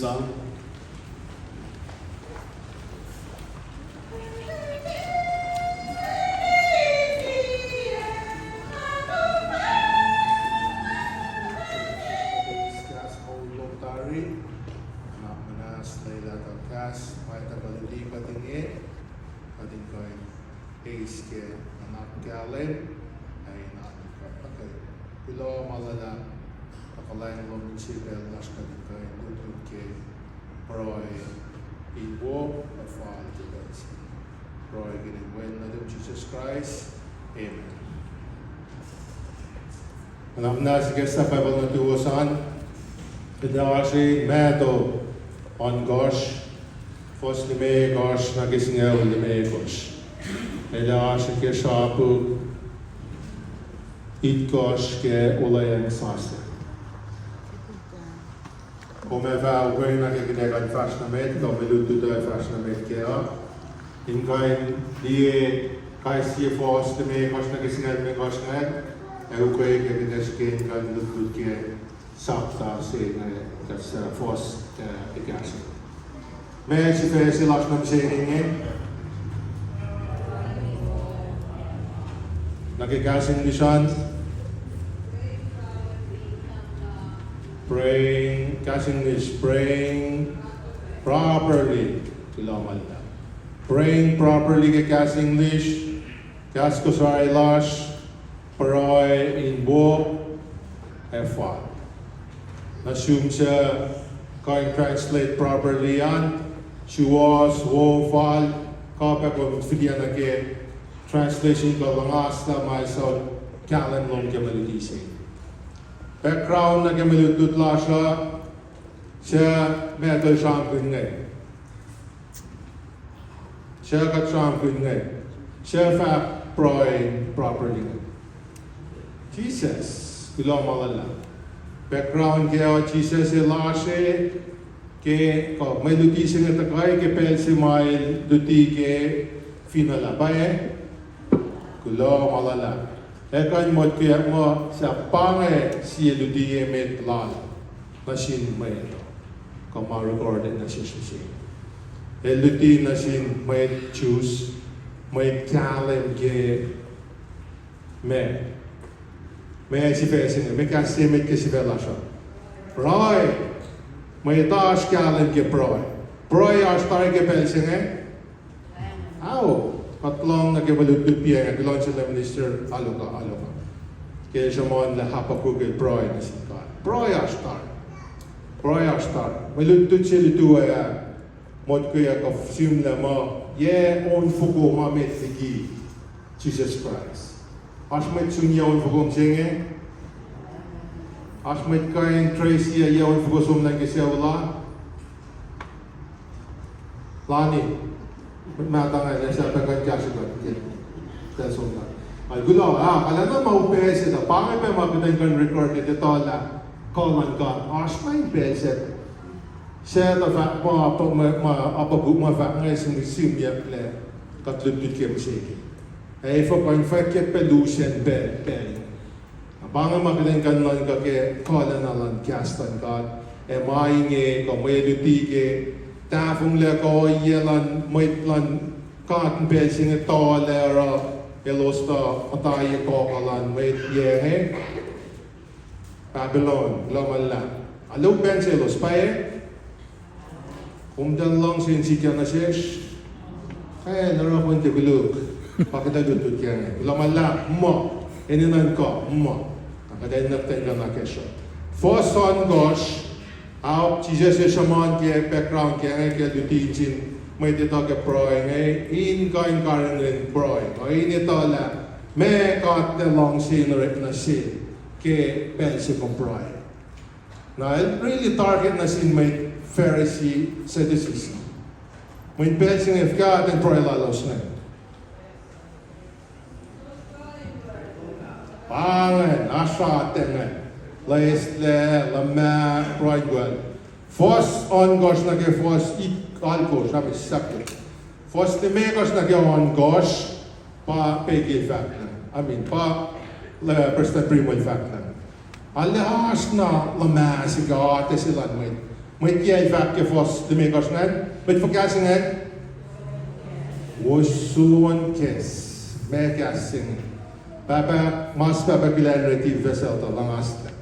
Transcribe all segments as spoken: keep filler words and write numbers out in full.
Sang. Kahs moul lom tari, na muhnahs lwelah tuh kahs ma etuh kuh luti kuht inge, kuht in kuh in eis ke nuhnak kahlwem, ac in oan kuht. Okay. Kuloh ma luhlahp, kuhlwacng lom inse pacl lasr kuht in kuh in lutlut ke pruhe in wo ac fal ke pacl se. Pruhe ke inen Wen nuhtum Jisus Kraist. Amen. Nga muhnahs ikacslah Bible nuhtuwos an, kuht ac oasr Matthew ohnkohsr, fuhs limekohsr nuh ke singucul limekohsr. El ac oasr ke srapuk itkohsr ke olweacng sasuc. Kom ac fah ukwe nuh ke kuht ac kuh in fahsr nuh met, kuh mwe lutlut uh fahsr nuh met kac uh. In kuh in liye kais sie fuhs limekohsr nuh ke singucul limekohsr ingacn, ac ukwe ke kuht ac srihke in kuh in lutlut ke sapta se inge, kuht suc fuhs, uh, ekahsr. Ma sifac se lasr nuh mihsenge inge. Nuh ke kahs English an, praying, kahs English, praying properly. Kuloh ma luhlahp. Praying properly ke kahs English, kahs Kosrae lasr, pruhe in wo ac fal. Na sum suc kuh in translate properly an, suwohs, wo, fal, kuh pac kom fihliyac nuh ke translation kuh luhngaslah ma suc kahlwem lom ke mwe luti se. Background nuh ke mwe lutlut lasr uh, suc Matthew el sramsramkihn inge. Suc kuht sramsramkihn inge. Suc fahk pruhe properly inge. Jisus, kuloh ma luhlahp. Background kac uh, Jisus el oasr ke, kuh mwe luti se inge tuhkuh ke pacl se ma el luti ke finohl ah. Pwacye? Kuloh ma luhlahp. Ac kuh in motko muh sahp pa inge sie luti emet lal nuh sin mwet uh, kuh ma recorded nuh sesr mihsenge. El luti nuh sin mwet Jews, mwet kahlwem ke ma, ma sifac se inge, ma kahs se emet ke sifac lasr uh. Pruhe. Mwet oasr kahlwem ke pruhe. Pruhe oasr tari ke pacl se inge. Ao, kuht lohng nuh ke mwe lutlut piac inge, kuloh nuh sin minister Aloka, Aloka. Ke sruhmuhnlah Habakkuk el pruhe nuh sin God. Pruhe oasr tari. Pruhe oasr tari. Mwe lutlut se lutu ah, motko ac kuh sihmlac muh yac on foko ma met liki Jisus Kraist. Oasr mwet sun yac on foko mihsenge? Oasr mwet kuh in trace yac on foko somlah ke sucu lal? Lani, mwet mahtuh ingacn, ac sahp pac kuh in kahsre kuht ke pacl somlah. Ac kuloh, ah, kalmac na ma upac se tuh pa inge pac ma kuht in kuh in record ke etuh lah kuh luhn God oasr na in pacl se. Suc tuh fahk ma, ma, ma Habakkuk ma fahk inge, sihmyucklac kuht lutlut ke mihsenge. Ac efuh kuh in fahk ke pacl lusen pacl, pacl. Pa inge ma kuht in kuh in nuhnkuh ke kuhlacna luhn kahs luhn God, ac ma inge kuh mwe luti ke tahfonglac kuh ohiyac luhn mwet luhn God in pacl se inge tuhlac oruh elos tuh muhta ye kuh luhn mwet yac inge, Babylon, kuloh ma luhlahp. Alu pacl selos pwacye? Kom tuh luhngse in sikyak nuh sesr? Ac, na oruh kom tiac koluk. Pa kuht ac lutlut ke inge. Kuloh ma luhlahp, muh. Enenuh in kuh, muh. Na kuht ac nuh ten kuh na ke sruh. Fuhs ohnkohsr, ao, Jisus el sruhmuhn ke background ke inge ke luti sin mwet etuh ke pruhe inge, in kuh in karihngihn pruhe. Kuh in etuh lah meac God El luhngse in orek nuh sel ke pacl se kom pruhe. Na el really target nuh sin mwet Pharisee, Sadducees. Mweyen pacl se inge fuhkah ten pruhe lalos inge? Pa ingacn, oasr ah ten ingacn. Loeslac, luhmah, pruhe in kuh. Fuhs ohnkohsr nuh ke fuhs ik-, alkohsr, ami sahp. Fuhs limekohsr nuh ke ohnkohsr, pa Peggy el fahk na. I mean, pa, uh, Prestuhn Primo el fahk na. Arlac oasr na luhmah se ke atac se luhn mwet. Mwet yac el fahk ke fuhs limekohsr ingacn, mwet fuhkah se ingacn? Osun kahs. Meac kahs se inge? Pahpah, mas Pahpah Kilan Retiv Vessel tuh luhngaslah.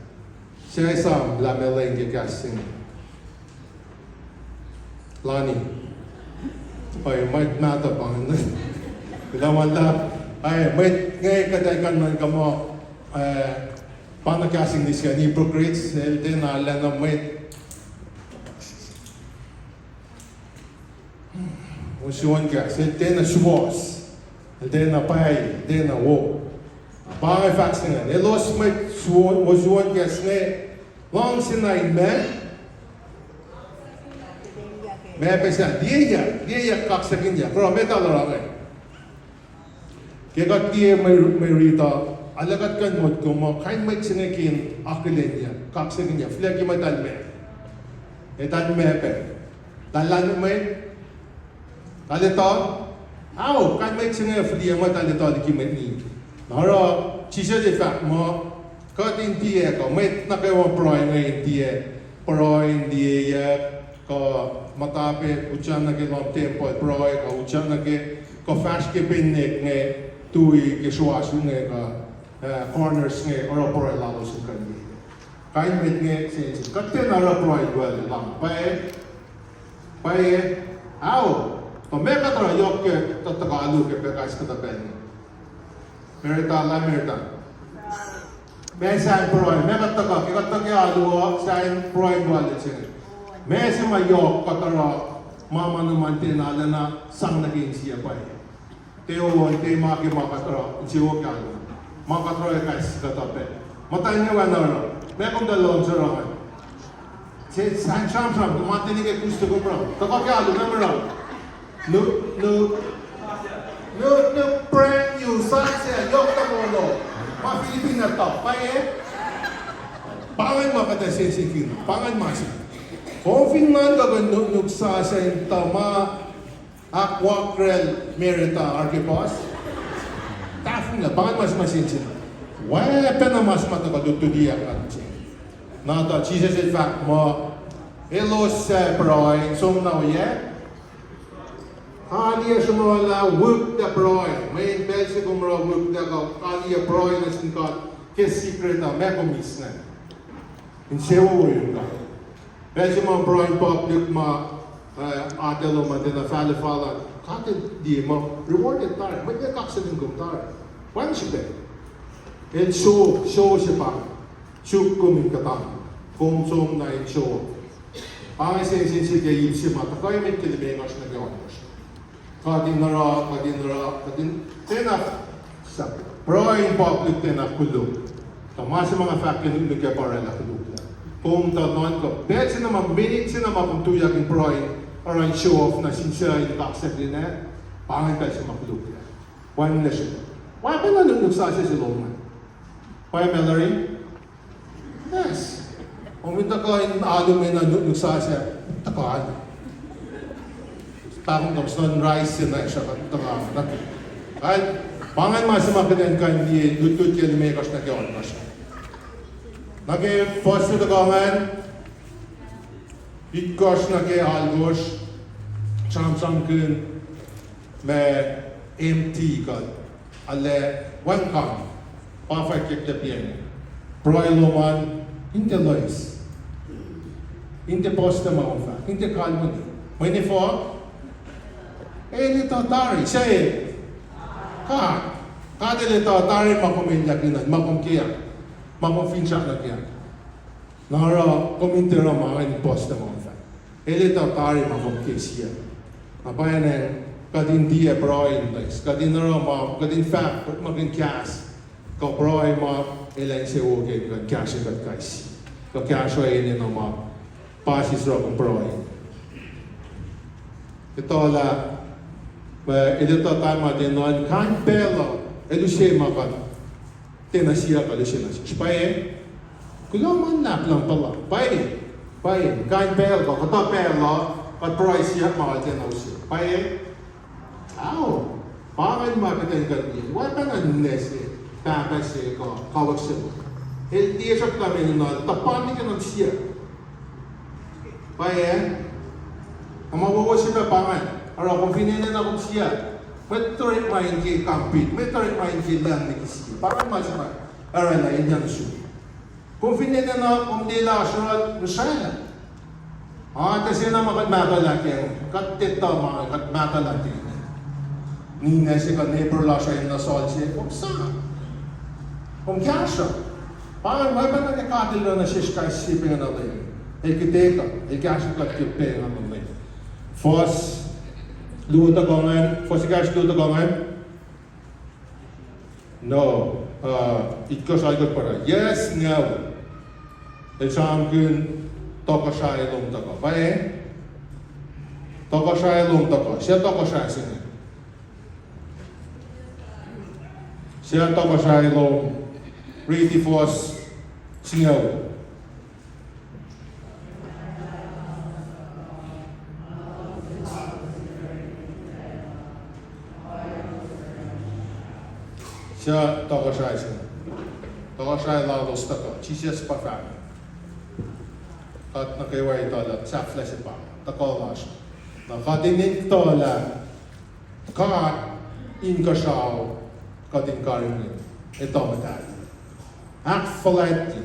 Sac esam lah meac lwen ke kahs se inge. Lani. Oi, mwet mahtuh pa inge. Kuloh ma luhlahp. Ai, mwet inge kuht ac kuh in nuhnkuh muh, eh, pa na kahs English an hypocrites, el tiacna arulacna mwet. Osun kahs, el tiacna suwohs, el tiacna pwacye, el tiacna wo. Pa inge fahk se ingacn, elos mwet suwo-, osun kahs inge, luhngse na in meac? Meac pacl sac, liyeyuck, liyeyuck, kaksakihnyuck, oruh metal oruh inge. Ke kuht liye mwe, mwe riti uh, arlac kuht kuh in motko muh kain mwet se inge ke in akihlenyuck, kaksakihnyuck, fihliyac ke mwet almeac. Etal meac pac? Lahlmwetmwet? Lal etuh? Ao, kain mwet se inge fihliyac mwet lal etuh liki mwet ngi. Na oruh, Jisus el fahk muh, kuht in tiac, kuh mwet nuh kwewa pruhe inge in tiac pruhe in liyeyuck, kuh muhta pac utyak nuh ke lohm tempuhl pruhe, kuh utyak nuh ke, kuh fahsr ke picnic inge, tui ke sruasr inge, kuh, eh, corners inge, oruh pruhe lalos in kuh in liyeyuck. Kain mwet inge sensen. Kuht tiacna oruh pruhe well, lah pwacye, pwacye, ao, tuh meac kuht oruh yohk ke tuh tuhkuh alu ke pacl kais kuhtuh pacl inge? Merita, lah Merita. Meac sacn pruhe, meac kuht tuhkuh, ke kuht tuhkuh alu uh, sacn pruhe in well se inge. Meac se ma yohk kuht oruh, ma ma nuh ma tiacna arulacna sang nuh ke insiyac pwacye. Tiac wo, tiac ma ke ma kuht oruh insewowo ke alu. Ma kuht oruh kais kuhtuh pac. Muhtwacn inge oacna oruh, meac kom tuh luhngse oruh an? Se sacn sramsram, kom ma tiac nuh ke kus tuh kom oruh. Tuhkuh ke alu, meac kom oruh? Nuknuk, nuknuk, brand new, sat se, yohk tuh molo. Ma Philippine na top, pwacye? Pa ingacn ma kuht ac sensenkihn, pa ingacn ma se. Kom fin nuhnkuh ke nuknuk sat se in tuh ma ahkwakrel Merita oruh ke bus. Tahfonglac, pa ingacn ma se ma sensen. Oacpacna ma se ma tuhkuh lutluti ac kuht se. Na tuh Jisus el fahk muh, elos suc pruhe in som na oyac? Kaliyac sruhmuhlah wihklac pruhe. Mweyen pacl se kom oruh wihklac kuh kaliyac pruhe nuh sin God ke secret uh, meac kom eis ingacn? Insewowo yurin God. Pacl se ma pruhe in public ma, eh, atac lom an tiacna fahla fal ah, God el liye muh rewarded tari, mwet inge kaksakihn kom tari. Wacngihn srihpac. El sruok, sruok se pa suk kom in kuhtanglah. Kom som na in sruok. Pa inge sensen se ke ip se ma tuhkuh emet ke limekohsr nuh ke ohnkohsr. Kuht in oruh, kuht in oruh, kuht in tiacna, pruhe in public tiacna koluk. Tuh ma se ma nga fahk ke nuknuk ah pa oraclah koluk lah. Kom tuh nuhnkuh, pacl se na ma, minit se na ma kom tuyak in pruhe in oruh in show off nuh sin suc in kaksakihn ah, pa ingacn pacl se ma koluk lah. Wacngihnlac srihpac. Wacpacna nuknuk sasuc se lom an. Pwacye, Mallory? Yes. Kom fin tuhkuh in alu me na nuknuk sasuc, tuhkuh alu. Takom kom sun rice se na srihpac tuhkuh alu. Kal, pa ingacn ma se ma kuht in kuh in liye lutlut ke limekohsr nuh ke ohnkohsr. Nuh ke fuhs se tuhkuh ingacn, itkohsr nuh ke alkohsr, sramsramkihn ma empty kuht, arlac wacngihn, pa fwack ke piacng. Pruhe lom an, in tiac loes. In tiac puhslac ma kom fahk, in tiac kalweni. Mweyen efuh? El etuh tari, se, God. God el etuh tari ma kom elyahkihn an, ma kom ke an, ma kom finsrak nuh ke an. Na oruh kom in tiac oruh ma in puhslac ma kom fahk. El etuh tari ma kom ke siyuck. Na pwacnwacng kuht in tiac pruhe in loes, kuht in oruh ma, kuht in fahk ma kuh in kahs, kuh pruhe ma el ac insewowo ke kuht, kahsrwe kuht kais sie, kuh kahsrwe enenuh ma pa sisra kom pruhe. Etuh lah, ma el etuh tari ma tiac nuhnkuh, kain pacl uh el use ma kuht tiacna siyuck uh el use nuh sesr. Pwacye? Kuloh ma luhlahp luhn puhla. Pwacye? Pwacye. Kain pacl kuh kuhtuh pacl uh kuht pruhe siyuck ma kuht tiacna use. Pwacye? Ao. Pa ingacn ma kuht in kuh in liye. Wacpacna ninac se, pahpah se, kuh kawuck se, el tiac sruhk tamen na tuhpan liki na siyuck. Pwacye, ma wowo se pa pa ingacn. Oruh kom fin enenuh kom siyuck, mwet orekma in ke compete, mwet orekma in ke lucng liki sie. Pa ingacn ma se ma oraclah in yang sum. Kom fin enenuh kom liye lah oasr yohrohl, ngihsrwalah. Ah, tiac sie na ma kuht mahtuhlah kac, kuht tiac etuh ma kuht mahtuhlah kac. Ninac se kuh neighbor lasr uh enenuh sol se, kom sang. Kom kahsruh. Pa ingacn, ma pacna ke God El oruh nuh sesr kais sie pengana lwen. El kuhtwekuht, El kahsruh kuht ke pengana lwen. Fuhs luo tuhkuh ingacn, fuhs ekahsr luo tuhkuh ingacn. No, uh, itkohsr alkosr pa, yac singucul. El sramsramkihn tohkohsrahi lom tuhkuh. Pwacye? Tohkohsrahi lom tuhkuh. Suc tohkohsrahi se inge? Suc tohkohsrahi lom? Riti fuhs singucul. Suc tohkohsrahi se? Tohkohsrahi lalos tuhkuh. Jisus pa fahk, kuht nuh kwewa etuh lah sahflah se pa tuhkuh lasr. Na kuht in etuh lah God inkuhsrao, kuht in karihngihn etuh muhtahl, ahkfuhlwactye,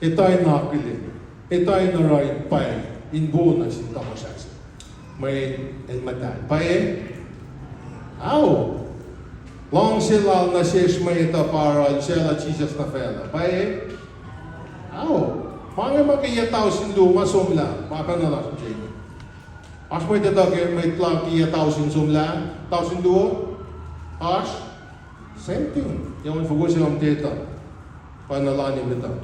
etuh in akihlen, etuh in oruh in pwacye, in wo nuh sin tohkohsrahi se. Mweyen el muhtahl. Pwacye? Ao. Luhngse lal nuh sesr mwe etuh pa oruh El siyuck Jisus nuh facluh. Pwacye? Ao. Ma inge ma ke yac tausin luo ma somlah, ma pacna lasr inge. Oasr mwet etuh ke mwet la ke yac tausin somlah, tausin luo? Oasr? Same thing. Yac on fokoko se lom tiac etuh. Pa na lani met uh.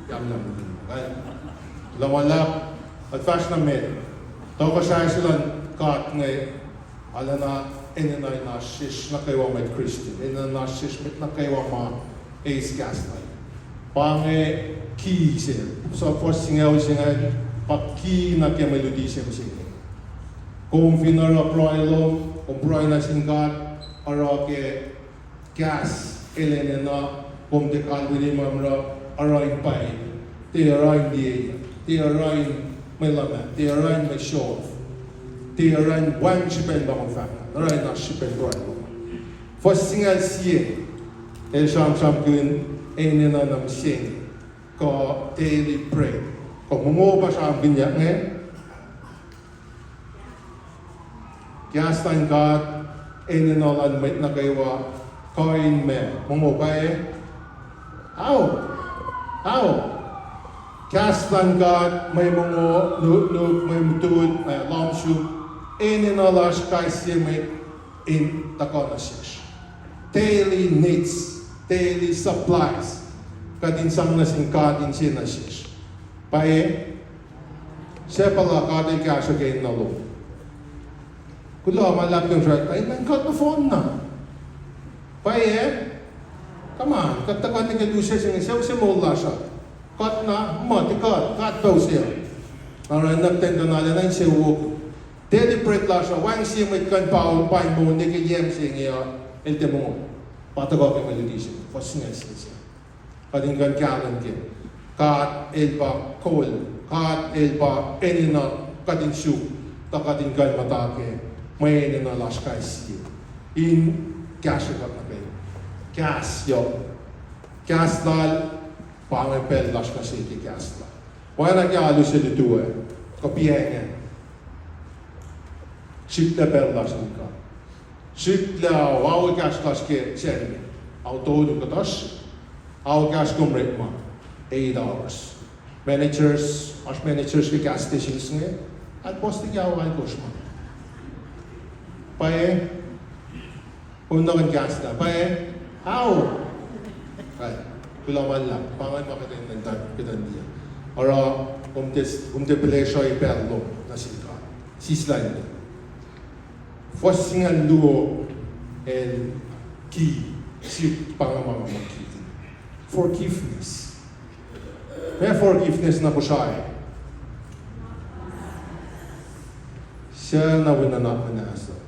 Yamlam. Kuloh ma luhlahp, kuht fahsr nuh met. Tohkohsrahi se luhn God inge, arulacna enenuh in oasr sesr nuh kwewa mwet Christian, enenuh in oasr sesr mwet nuh kwewa ma eis kahs lal. Pa inge ki se, so fuhs singucul se ingacn, pa ki nuh ke mwe luti se mihsenge. Kom fin oruh pruhe lom, kom pruhe nuh sin God, oruh ke kahs El enenuh, kom tiac kalweni ma oruh, oruh in pwacye, tiac oruh in liye, tiac oruh in mwe luhmah, tiac oruh in mwe show off, tiac oruh in wacngihn srihpen ma kom fahk, oruh in oasr srihpen pruhe lom. Fuhs singucul sie, el sramsramkihn enenuh na mihsenge, kuh daily bread. Kuh mongo pa sramsramkihnyuck inge. Kahs luhn God enenuh luhn mwet nuh kwewa, kuh in ma mongo pwacye? Ao. Ao. Kahs luhn God, mwe mongo, nuknuk, mwe mutul, mwe lohm sum, enenuh lasr kais sie mwet in tuhkuh nuh sesr. Daily needs, daily supplies. Kuht in sang nuh sin God in sie nuh sesr. Pwacye? Suc pa lah God El kahsruh ke enenuh lom? Kuloh ma luhlahp ke sruhk, enenuh kuht nohfohn na. Pwacye? Come on, kuht tuhkuh nuh ke lusac se inge, suc, suc moul lasr uh? Kuht na, muh, tiac kuht, God pacl se. Na oruh na kuht in kuh na lwelah insewowo. Daily bread lasr uh, wacngihn sie mwet kuh in pain moul nuh ke yac mihsenge uh, el tiac mongo. Pa tuhkuh ke mwe luti se, fuhs singucul sie se. Kuht in kuh in kahlwem ke God El pa kol, God El pa enenuh kuht in suk, tuh kuht in kuh in muhta ke mwe enenuh lasr kais sie in kahsruh kuht nuh ke kahs yohk. Kahs Lal, pa inge pacl lasr nuh sel ke kahs Lal. Oacna ke alu se lutu ah, kuh piacng ah, srihklac pacl lasr nuh ke srihklac, ao ekahsr lasr ke Sacnri, ao tolu kuhtuh srihk, ao ekahsr kom orekma, eight hours. Managers, oasr managers ke gas stations inge, at post ke ao alkosr ma. Pwacye? Kom nuh ke kahs Lal, pwacye? Ao. Kuloh ma luhlahp, pa ingacn ma kuht in kuh in liye. Oruh, kom tiac, kom tiac pihlesruhi pacl lom nuh sin God. Sislah in Fuhs singucul luo el ki, sip pangapang ma ki. Forgiveness. Meac forgiveness na Kosrae? Suc na wi nuhnak muhnahs uh?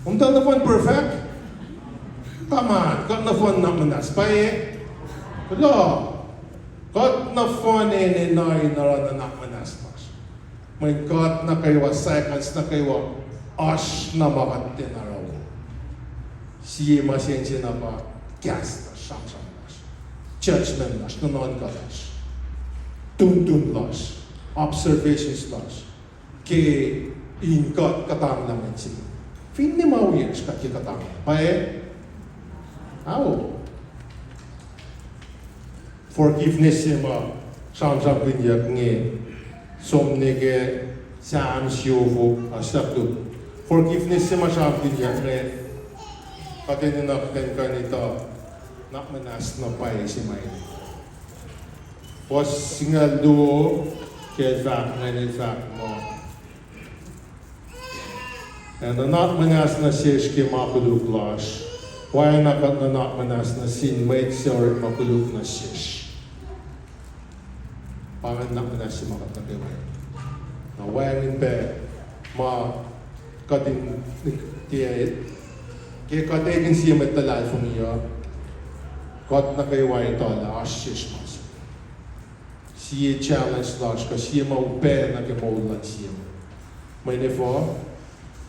Kom tuh nohfohn perfect? Come on, kuht nohfohn nuhnak muhnahs. Pwacye? Kuloh. Kuht nohfohn enenuh in oruh nuhnak muhnahs lasr. Mweyen kuht nuh kwewa, sahyacn kuht nuh kwewa, oasr na ma kuht tiacna oruh. Sie ma sensen uh pa kahs lasr, sramsram lasr, judgment lasr, nuhnuhnkuh lasr, tuhntun lasr, observations lasr, ke in kuht kuhtanglah mwet se. Finne ma wiyacsr kuht ke kuhtanglah. Pwacye? Ao. Forgiveness se ma sramsramkihnyuck inge, som nuh ke Sam siofok, ah, sapta. Forgiveness se ma sramsramkihnyuck inge, kuht enenuh kuht in kuh in etuh nuhnak muhnahs na pwacye se ma inge. Fuhs singucul luo, ke el fahk ingacn, el fahk muh, ac nuhnak muhnahs nuh sesr ke ma koluk lasr, oacna kuht nuhnak muhnahs nuh sin mwet suc orekma koluk nuh sesr. Pa ingacn nuhnak muhnahs se ma kuht nuh kwewa. Na wacngihn pac ma kuht in, tiac, ke kuht ekihn sie mwet luhlahlfongi uh, kuht nuh kwewa etuh lah oasr sesr ma se. Sie challenge lasr kuh sie ma upac nuh ke moul luhn sie mwet. Mweyen efuh,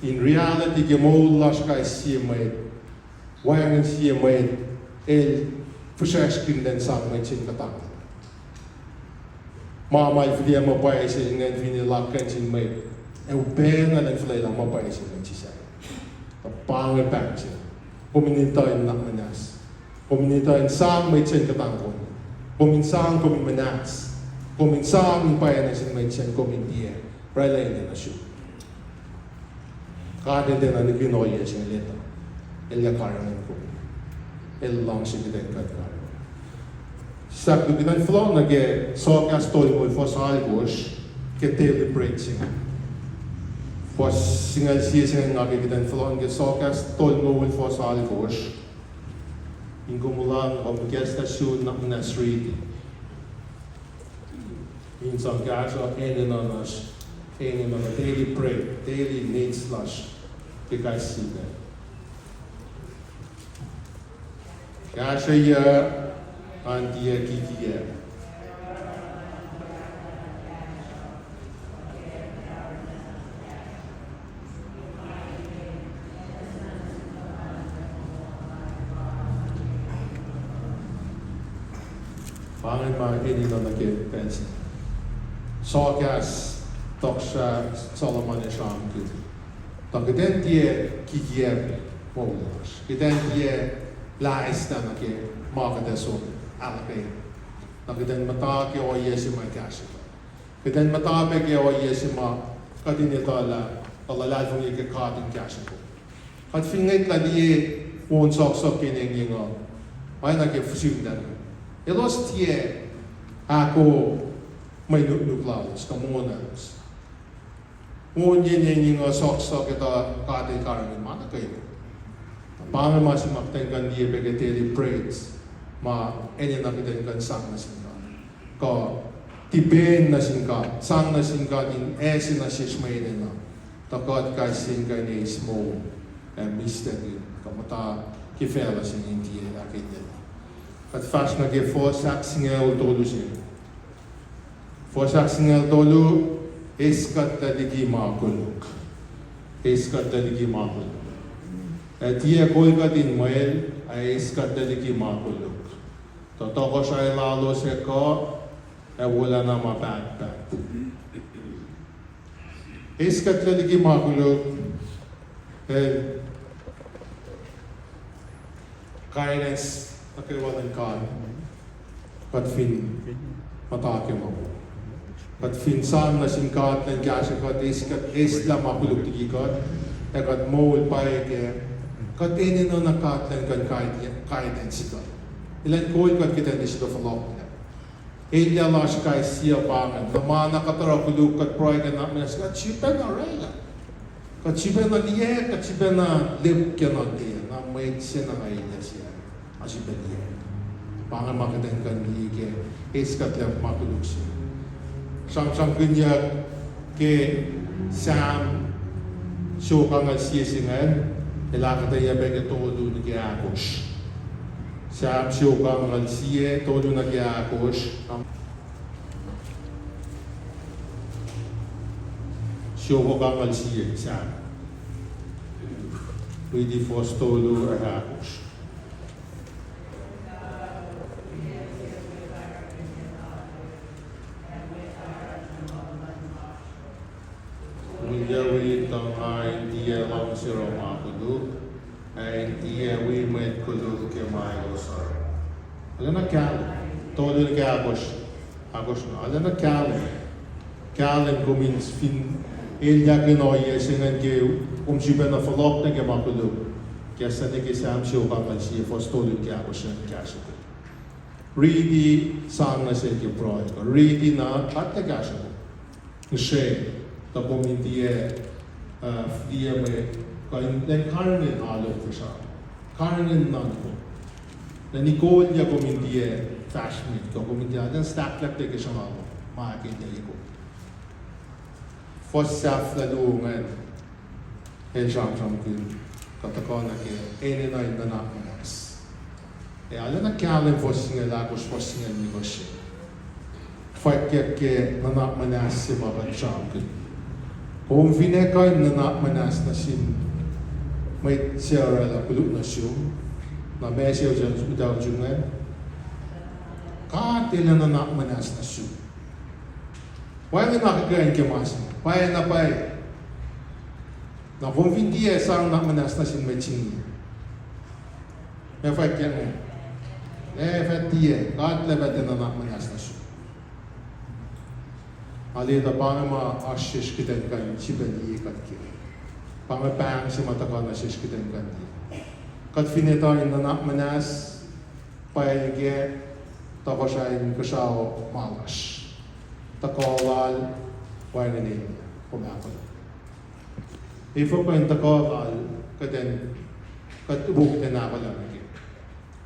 in reality ke moul lasr kais sie mwet, wacngihn sie mwet el fihsracsrkihn lwen sang mwet se in kuhtanglah. Ma ma el fihliyac muh pwacye se ingacn, finne el akihlen sin mwet, ac upac na elan fuhlwelah muh pwacye se mwet se sahyac. Tuh pa inge pahng se. Kom in etuh in nuhnak muhnahs. Kom in etuh in sang mwet sacn kuhtanglah. Kom in sang, kom in muhnahs. Kom in sang in pwacye nuh sin mwet sacn, kom in tiac oraclah enenuh sum. God El tiacna nihkihn ohiyac se inge, El etuh. El ac karihngihn kom. El luhngse kuht in kuh in karihngihn. Sahp kuht in fohlohk nuh ke Soahkahs tolngoul, fuhs alkosr, ke daily bread se inge. Fuhs singucul sie se inge, nga ke kuht in fohlohk nuh ke Soahkahs tolngoul, fuhs alkosr. In kom muhlang, kom ikacslah sun, nuhnak muhnahs riti. In sang kahsruh enenuh lasr, enenuh daily bread, daily needs lasr ke kais sie pacl. Kahsrweyuc an tiac kikiacp. Pa inge ma enenuh nuh ke pacl se. Soahkahs, tohkohsrah Solomon el sramsramkihn, tuh kuht in tiac kikiacp moul lasr. Kuht in tiac laislah nuh ke ma kuht ac som ahluhkwelah. Tuh kuht in muhta ke ohiyac se ma kahsrwe kuht. Kuht in muhta pac ke ohiyac se ma kuht in etuh lah kuh luhlahlfongi ke God in kahsrwe kuht. Kuht fin ngwetlah liye on sohksohk ke engyeng uh, oacna ke fuhs singucul, elos tiac ahko mwe nuknuk lalos kuh moul lalos. On engyeng uh sohksohk, etuh God El karihngihn ma nuh kwewa. Pa inge ma se ma kuht in kuh in liye pac ke daily bread, ma enenuh kuht in kuh in sang nuh sin God, kuh tipen nuh sin God, sang nuh sin God in ase nuh sesr mwe enenuh, tuh kuht kais sie in kuh in eis moul ac mihslac kuh muhta ke facluh se inge in tiac ahkkweye. Kuht fahsr nuh ke fuhs ahksingucul tolu se. Fuhs ahksingucul tolu: Eis kuhtlac liki ma koluk. Eis kuhtlac liki ma koluk. Ac tiac kol kuht in mwel, ac eis kuhtlac liki ma koluk, tuh tohkohsrahi lalos ac kuh, ac wolacna ma pahtpaht. Eis kuhtlac liki ma koluk, eh, guidance nuh kwewa luhn God, kuht fin muhta ke ma wo. Kuht fin sang nuh sin God elan kahsrwe kuht, eis kuht, eislah ma koluk liki kuht, ac kuht moul pwacye kac, kuht enenuh na God elan kuh in guide, guidance kuht. Elan kol kuht kuht in eis fohlohklac. Elyah lasr kais sie pa ingacn. Na ma na kuht oruh koluk, kuht pruhe ke nuhnak muhnahs, kuht sifacna orwaclah. Kuht sifacna liye, kuht sifacna lip ke nuh ke, na mwet se na nga elyah se, nga sifacna liye. Pa inge ma kuht in kuh in liye ke eis kuhtlac ma koluk se. Sramsramkihnyuck ke Sam siofok angngaul sie se ingacn, el ahkuhtweyac pac ke tolu nuh ke ahkosr. Sam siofok angngaul sie, tolu nuh ke ahkosr. Siofok angngaul sie, Sam. Riti fuhs tolu ac ahkosr. Moulyac wi tuh nga in tiac luhngse oruh ma koluk, ac in tiac wi mwet koluk ke ma elos oruh. Arulacna kahlwem, tolu nuh ke ahkosr, ahkosr na, arulacna kahlwem. Kahlwem kom in fin elyah ke ohiyac se ingacn ke kom sifacna fohlohk nuh ke ma koluk. Kahs se nuh ke Sam siofok angngaul sie fuhs tolu ke ahkosr an kahsruh. Riti, sang nuh sel ke pruhe kuh riti na, kuht ac kahsruh. Ngihsre, tuh kom in tiac, uh, tiac mwe, kuh in tiac karihngihn alu fihsrwacsr. Karihngihn nuhnkuh. Lah in kolyuck kom in tiac fahsr met, kuh kom in tiac, tiac stahklahk ke sruhnga lom, ma ahkuhtweyac kom. Fuhs sahflah luo ingacn, el sramsramkihn, kuht tuhkuh nuh ke enenuh in nuhnak muhnahs. Ac arulacna kahlwem fuhs singucul ahkosr, fuhs singucul limekohsr. Fwackyuck ke nuhnak muhnahs se ma kuht sramsramkihn. Kom fin ac kuh in nuhnak muhnahs nuh sin mwet suc orwaclah koluk nuh sum, na ma se utuckuh sum ingacn, God El ac nuhnak muhnahs nuh sum. Wacngihn akuhkuhin ke ma se inge. Pwacyena pwacye. Na kom fin tiac sang nuhnak muhnahs nuh sin mwet se inge, ma fwack inge, ac fah tiac, God El ac fah tiac nuhnak muhnahs nuh sum. Arulacna pa inge ma oasr sesr kuht in kuh in sifilpac liye kuht ke. Pa inge pahng se ma tuhkuh nuh sesr kuht in kuh in liye. Kuht fin etuh in nuhnak muhnahs, pwacye kac, tohkohsrahi inkuhsrao ma lasr. Tuhkuh lal, wacngihn enenuh, kom ahkolah. Efuh kuh in tuhkuh lal, kuht in, kuht wo kuht in ahkolah nuh ke.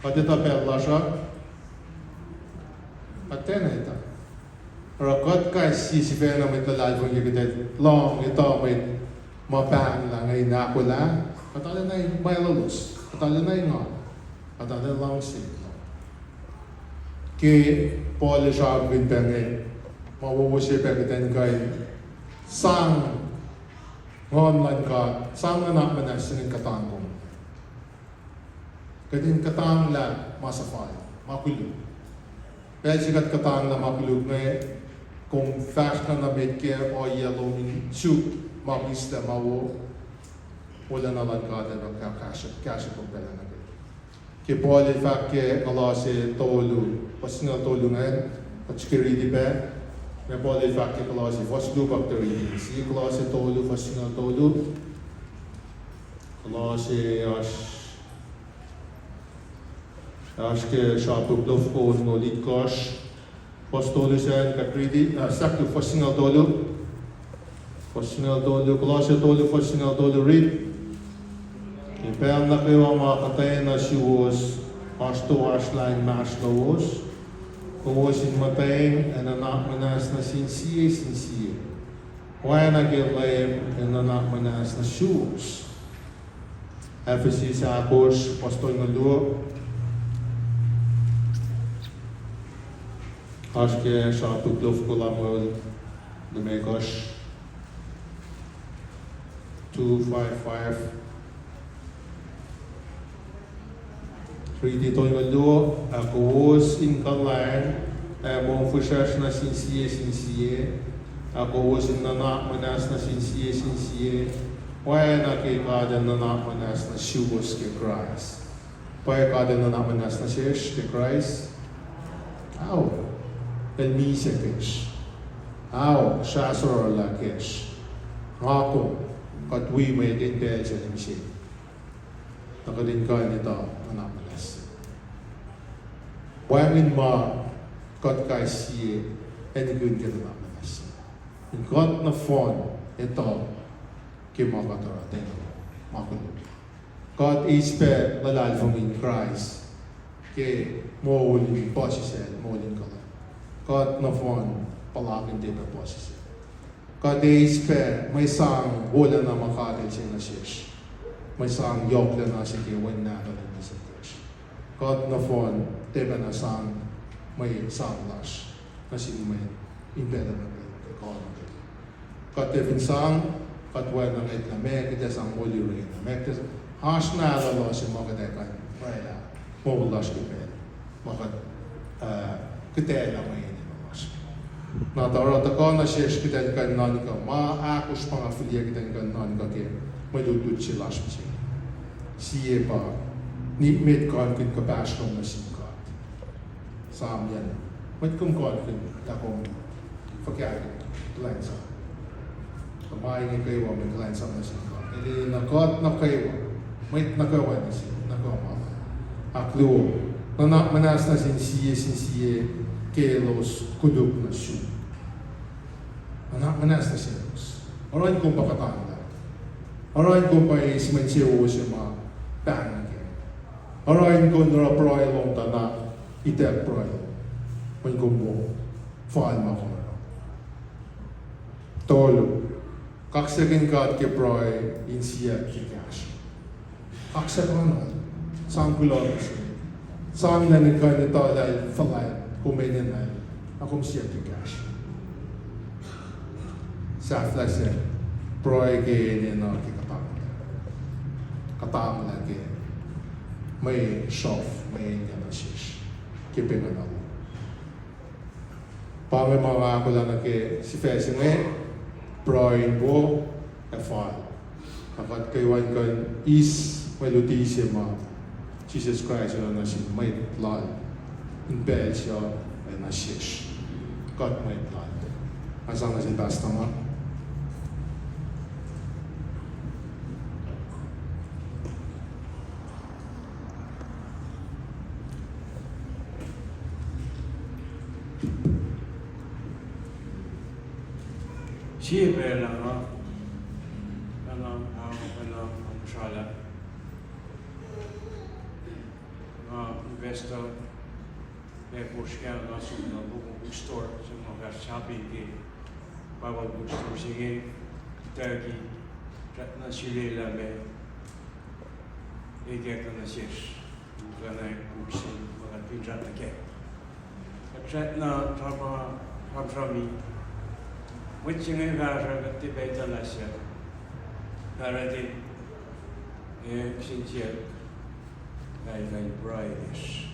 Kuht etuh pacl lasr uh, kuht tiacna etuh. Oruh kuht kais sie sifacna mwet luhlahlfongi kuht ac lohng etuh mwet ma pahnglah inge in ahkolah, kuht arulacna mwe lolos, kuht arulacna nga, kuht arulacna luhngse. Ke Paul el sramsramkihn pac inge, ma wowo se pac kuht in kuh in sang Nguhn luhn God, sang nuhnak muhnahs se ingacn kuhtangkom. Kuht in kuhtanglah ma suhfal, ma koluk. Pacl se kuht kuhtanglah ma koluk inge, kom fahsr na nuh met ke ohiyac lom in suk ma mihslac ma wo, wolacna luhn God ac fah kahsruh, kahsruh kom pacl nuh ke. Ke Paul el fahk ke Kolosse tolu, fuhs singucul tolu ingacn, kuht srihke riti pac, ma Paul el fahk ke Kolosse, fuhs luo pa kuht riti, sie Kolosse tolu, fuhs singucul tolu, Kolosse oasr, oasr ke srapuk lofoko onngoul itkohsr, fuhs tolu se an kuht riti, ah, sahk fuhs singucul tolu, fuhs singucul tolu, Kolosse tolu, fuhs singucul tolu, riti. Ke pacl nuh kwewa ma kuhtwena suwos oasr toasr lain inmahsrlowos, kowos in muhtweng ac nuhnak muhnahs nuh sin sie sin sie. Oacna ke Leum El nuhnak muhnahs nuh suwos. Ephesus ahkosr, fuhs tolngoul luo. Oasr ke srapuk lofoko lumngaul limekohsr. Two five five. Riti tolngoul luo, ac kowos in kuhlwacng ac mongfihsrwacsr nuh sin sie sin sie, ac kowos in nuhnak muhnahs nuh sin sie sin sie, oacna ke God El nuhnak muhnahs nuh suwos ke Kraist. Pwacye God El nuhnak muhnahs nuh sesr ke Kraist? Ao, El misac kacsr. Ao, srahsorlah kacsr. Nga kom, kuht wi mwet in pacl se lem se. Na kuht in kuh in etuh nuhnak muhnahs. Wacngihn ma kuht kais sie, ac nikihn ke nuhnak muhnahs. In kuht nohfohn etuh ke ma kuht oruh, tiacna ma koluk. Kuht eis pac luhlahlfongi in Kraist ke moul in puhsisacl, moul in kuhlwacng. Kuht nohfohn puhlakihn tiac pac puhsisacl. Kuht eis pac mwe sang wolacna ma God El sang nuh sesr. Mwe sang yohklacna se ke Wen Nahtuhl El misac kacsr. Kuht nohfohn tiac pacna sang mwe sang lasr nuh sin mwet in pacl nuh ke kuh nuh ke. Kuht tiac fin sang, kuht oacna mwet lah meac kuht ac sang moli oraclah, meac kuht ac sang, oasr na lalos se ma kuht ac kuh in oraclah moul lasr ke pacl ma kuht, uh, kuhtwena mwe enenuh lasr. Na tuh oruh tuhkuh nuh sesr kuht in kuh in nuhnkuh ma ahkosr pa nga fihliyac kuht in kuh in nuhnkuh ke mwe lutlut se lasr mihsenge. Sie pa, nikmet kuh in kuhpahsr lom nuh sin God. Psalm an, mwet kom kuh in kuh in, lah kom fuhkah kuhlwacnsap. Tuh ma inge kwewa mwe kuhlwacnsap nuh sin God. El enenuh kuht nuh kwewa, mwet nuh kwewa nuh sin, nuh kwewa ma. Ahkluo, nuhnak muhnahs nuh sin sie sin sie ke elos koluk nuh sum. Nuhnak muhnahs nuh selos. Oruh in kom pa kuhtanglah. Oruh in kom pa eis mwe insewowo se ma pahng nuh kac. Oruh in kom oruh pruhe lom tuh na ituck pruhe lom. Oruh in kom wo fal ma kom oruh. Tolu, kaksakihn God ke pruhe in siyuck ke kahsruh. Kaksakihn, sang kuloh nuh sel. Sang lah in kuh in etuh lah el fuhlwact, kom enenuh, na kom siyuck ke kahsruh. Sahflah se, pruhe ke enenuh ke kuhtanglah. Kuhtanglah ke mwe sruhf, mwe enenuh sesr ke pacl nuh kwewa. Pa inge ma nga ahkolah nuh ke sifac se inge, pruhe in wo ac fal. Na kuht kwewa in kuh in eis mwe luti se ma Jisus Kraist el oruh nuh sin mwet lal in pacl se uh ac nuh sesr. Kuht mwet lal. Nga sang nuh sel Pastor Mark. Sie pacl ah nga, nga, nga, nga, nga, nga, investor, ac puhsrkah nga som nuh local bookstore, se ma fahsr shopping ke Bible bookstore se inge, Turkey, srackna sulaclah me, ekacklah nuh sesr, kuh na book se ma kuht fin srackna kac. Kuht srackna sramsram, sramsrami. Mwet se inge fahsr kuht tiac pac etuh lah siyuck. Fahsr uh, e, kihsen siyuck, lah el kuh in pruhe kacsr.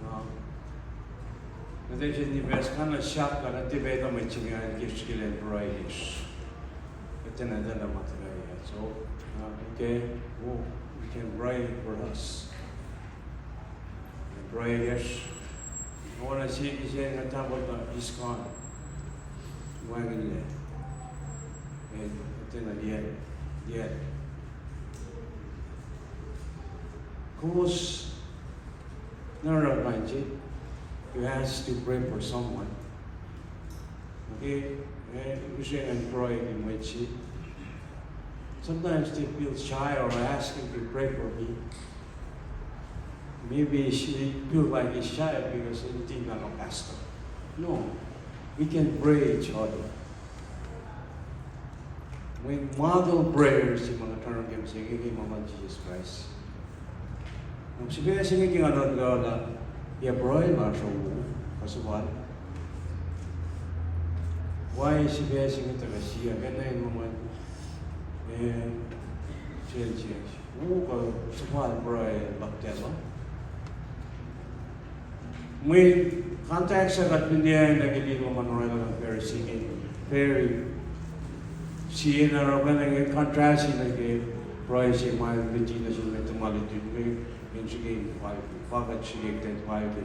Na kuht ac sifilpac kuh na siyuck, kuht tiac pac etuh mwet se inge el ke srihke elan pruhe kacsr. Kuht tiacna etuh lah ma tuhkuh. So, uh, okay, oh, we can pray for us. Pruhe kacsr. Oacna sie kihsen nga tahmtahel Iskon, wacngihnlac. Ac tiacna liye, liye. Kowos na oruh kain se, you ask to pray for someone. Okay, eh, use an pruhe ke mwet se. Sometimes they feel shy or asking to pray for me. Maybe she feel like he's shy because he didn't have a pastor. No, we can pray each other. We model prayers in ma kuht oruh ke mihsenge ke ma luhn Jisus Kraist. Na sifac se inge ke nga nuhnkuh lah, ya pruhe lasr uh, kuh suhfal. Why sifac se inge tuhkuh siyuck, kena in ma, eh, sel siyuck. Wo kuh suhfal pruhe luhk tacl uh. Mwe context se kuht fin liye nuh ke lihpufacn ma orwaclah Pharisee inge, Pharisee sie na oruh pacna inge contrast nuh ke pruhe se ma luti nuh sin mwet tuhma lutlut me, in srihke in fal, pa kuht srihke in fal ke.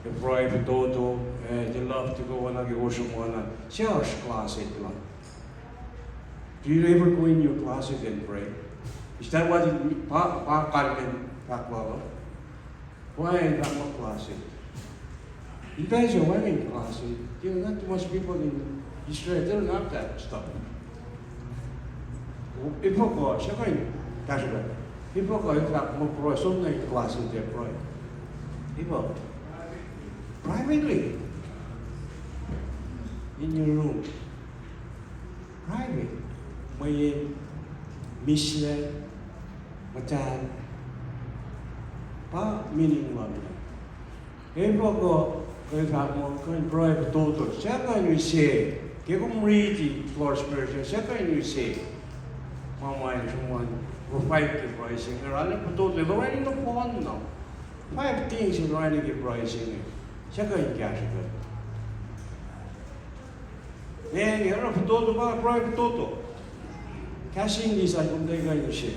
Ke pruhe fototo, eh, they love to go nuh ke ocean ma na, se oasr closet lal. Do you ever go in your closet and pray? Is that what it, pa, pa kalmen fahk lal uh? Why not closet? In Persia, why in closet? You know, not too much people in Israel, they don't have that stuff. Efuh kuh, siyuck in kahsruh. Efuh kuh, in fact, ma pruhe, som nuh in closet ac pruhe. Efuh? Privately. In your room. Private. Mweyen, mihslac, muhtahl, Pa meaning luhn. Efuh kuh, kuh fahk muh kuh in pruhe fototo, suc kuh in use, ke kom riti Lord's Prayer, suc kuh in use. Ma ma in sruhmuhn, provide ke pruhe se inge, arlac fototo, el orani nohfohn na. Five things el orani ke pruhe se inge, suc kuh in kahsruh kuht. Meac, arlac fototo, pa pruhe fototo. Kahs English an kom tiac kuh in use.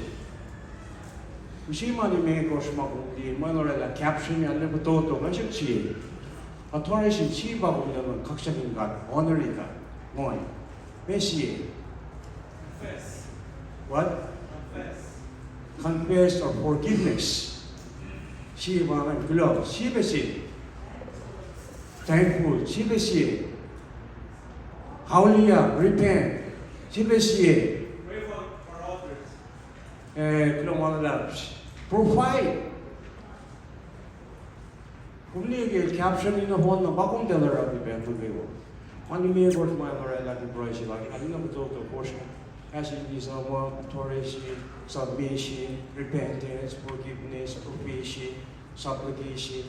Use ma limekohsr ma kom liye, ma el orwaclah caption, arlac fototo, nga siyuck sie. Authorization, sie pa kom liye luhn kaksakihn God, honor God. Ngohn. Meac sie? What? Confess or forgiveness. Sie pa ingacn, kuloh, sie pac sie. Thankful, sie pac sie. Hallelujah, repent, sie pac sie. Eh, kuloh ma luhlahp. Provide. Kom liye ke caption in nohfohn na, pa kom tiac oruh ke pacl nuh kwewa. Ma limekohsr ma el orwaclah ke pruhe se lal, arlac fototo, kosr. Kahs English an, authorization, submission, repentance, forgiveness, approbation, supplication.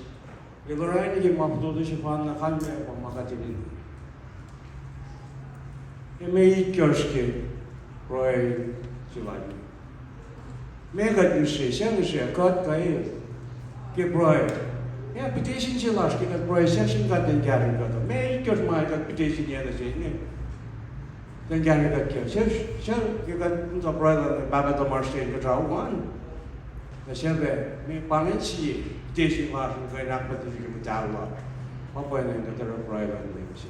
El orani ke ma fototo sefanna, kalmac pa ma kuht enenuh. Ac meac itkohsr ke pruhe se lal? Meac kuht use, suc use, kuht kuh e ke pruhe? Ac petition se lasr ke kuht pruhe, suc sin God in kahsruh kuht? Meac itkohsr ma kuht petition-ye nuh se inge, in kahsruh kuht kac? Suc, suc ke kuht muhta pruhe lal, Pahpah tuhmasr se inkuhsrao an? Na suc pac, meac, pa ingacn sie petition lasr in kuh in ahkpah tuh ke muhtahl lal. Pa pwacnwacng kuht oruh pruhe lal in se.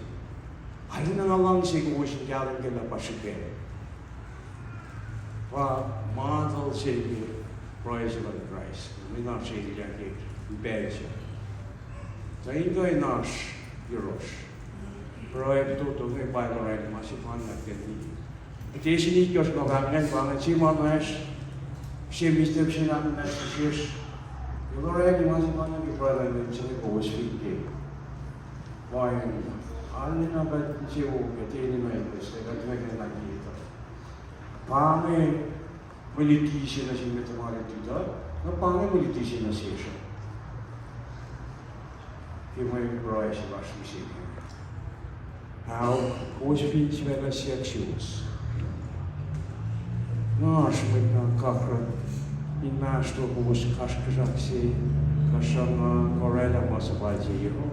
Arulacna nga luhngse kowos in kahlwem ke lah pa srihpac. Pa model se ke pruhe se luhn Kraist. Mwe na sel ke pacl se. Tuh in kuh in oasr yohrohsr. Pruhe fototo inge pa el orani ma sefanna ke petition itkohsr nga fahk ingacn, pa ingacn sie ma oasr, sie mistep se na muhnahs nuh sesr. El orani ma sefanna ke pruhe lal in se inge kowos fin ke. Pa ingacn, arulacna kuht insewowo ke tiac enenuh in kuh se kuht meac ke na liye tuh. Pa inge mwe luti se nuh sin mwet tuhma lutlut uh, na pa inge mwe luti se nuh sesr uh. Ke mwe pruhe se lasr mihsenge. Ao, kowos fin sifacna siyuck suwos. Nga oasr mwet na kaksrak, inmahsrlon kowos kasrkuhsrak se, kasrkuhsrak, orwaclah ma suhfal se yohroh.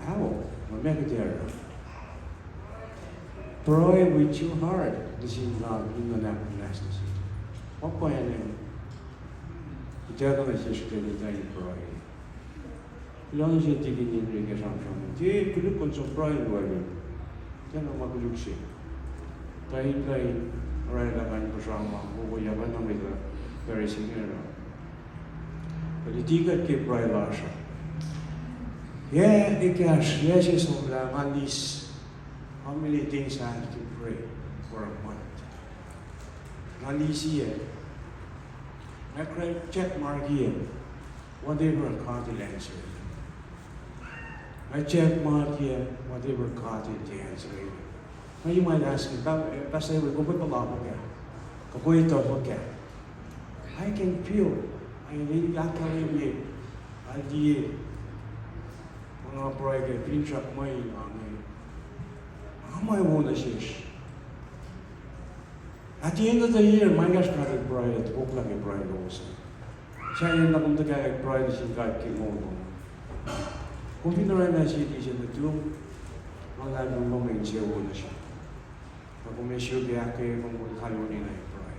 Ao, ma meac kuht oruh? Pray with your heart nuh sin God in nuhnak muhnahs nuh sel. Pa pwacnwacng, ituckuh nuh sesr kuht in pruhe. Kuloh nuh sin Deacon Henry ke sramsram. Tiac koluk kuh in som pruhe in wacngihn. Tiacna ma koluk se. Tuh in kuh in orwaclah kain puhsra ma wowo yacpacna mwet uh pacre se inge oruh. Kuht luti kuht ke pruhe lasr uh. Yac ekahsr, yac se somlah nga list how many things I have to pray for a month. Nga list e, nga check mark e, whatever God will answer. Nga check mark e, whatever God will answer. Now you might ask me, "Pa-, Pastor, kom puhla fuhkah? Kom puhla fuhkah?" I can feel, I really, I can feel it. I feel it. Nga pruhe ke finsrak mwe inge. Nga ma wo nuh sesr. At the end of the year, ma kahs God in pruhe, topuk lah ke pruhe lowos. Sahyacn na kom tuhkahkwack pruhe nuh sin God ke moul lom. Kom fin orwaclah sie lisen nuhtum, nga luhlahlfongi muh insewowo nuh sesr. Na kom ac suk ke ahkkweye kom, kom kalweni na pruhe.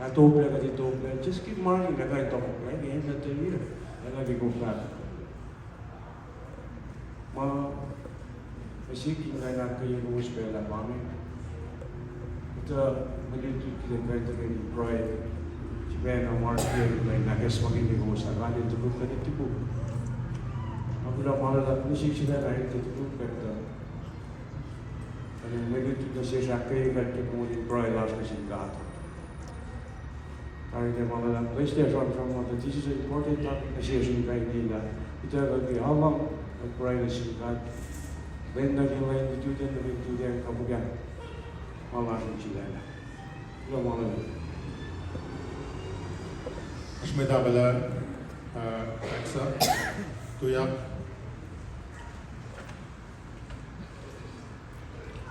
Ac topuk lah kuht in topuk lah, just keep marking lah kuht in topuk lah ke end of the year. Ac na ke kom fahk. Ma, ac sik in kuh in ahkkweye kowos pacl ah pa inge. Kuhtuh mwe lutlut kuht in kuh in tuhkweni pruhe. Sifacna ma kuht in kuh in ahkacsmakihnye kowos lah God El topuk kuht in topuk. Nga kuloh ma luhlahp nuh sesr sifacna in topuk kuht uh. Ac mwe lutlut nuh sesr ahkkweye kuht ke moul in pruhe lasr nuh sin God. Tari ke ma luhlahp, kuht tiac sramsram muh tuh this is an important topic nuh sesr in kain in lah, ituckuh ke alu, kuht pruhe nuh sin God. Lwen nuh ke lwen, lututacng nuh ke lututacng, kuh fuhkah ma lasr in sulaclah. Kuloh ma luhlahp. Srihpac tahfwelah, uh, Aksa, tuyak.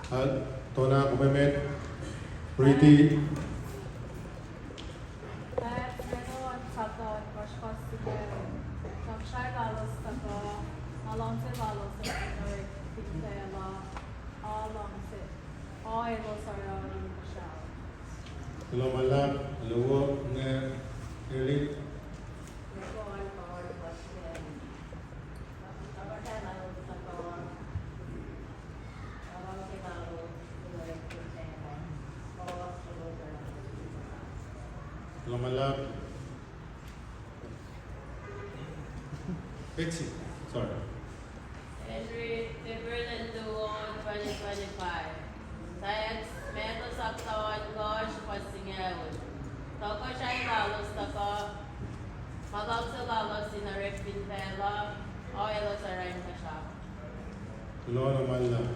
Uh, Tona, kom emet, riti. Lac, Sacnri Tuhkuh, fuhs singucul. Tohkohsrahi lalos tuhkuh, ma luhngse lalos uh fin facluh, a luhngse, a elos oruh inkuhsrao. Kuloh ma luhlahp, luo, nge, Eric. Kuloh ma luhlahp. Betsy, sorry. Sacnri, February luo, twenty twenty-five. Text, Matthew sapta ohnkohsr, fuhs singucul. Tohkohsrahi lalos tuhkuh, ma luhngse lalos in orek fin facluh, a elos oruh inkuhsrao. Kuloh ma luhlahp.